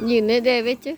Nhìn thấy đẹp ấy chứ.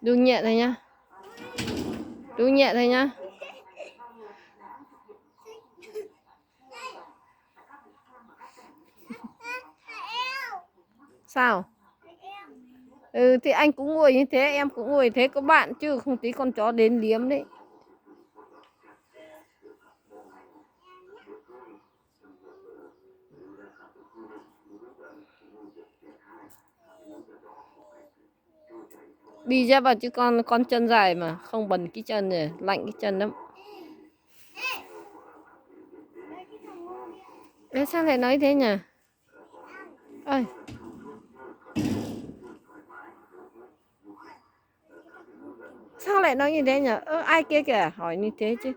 Đu nhẹ thôi nhá. Đu nhẹ thôi nhá. Sao? Ừ, thì anh cũng ngồi như thế, em cũng ngồi thế, có bạn chứ không tí con chó đến liếm đấy. Đi dép vào chứ con, con chân dài mà, không bẩn cái chân này, lạnh cái chân lắm. Ê, sao lại nói thế nhỉ? Ơi. Sao lại nói như thế nhỉ? Ơ, ai kia kìa, hỏi như thế chứ.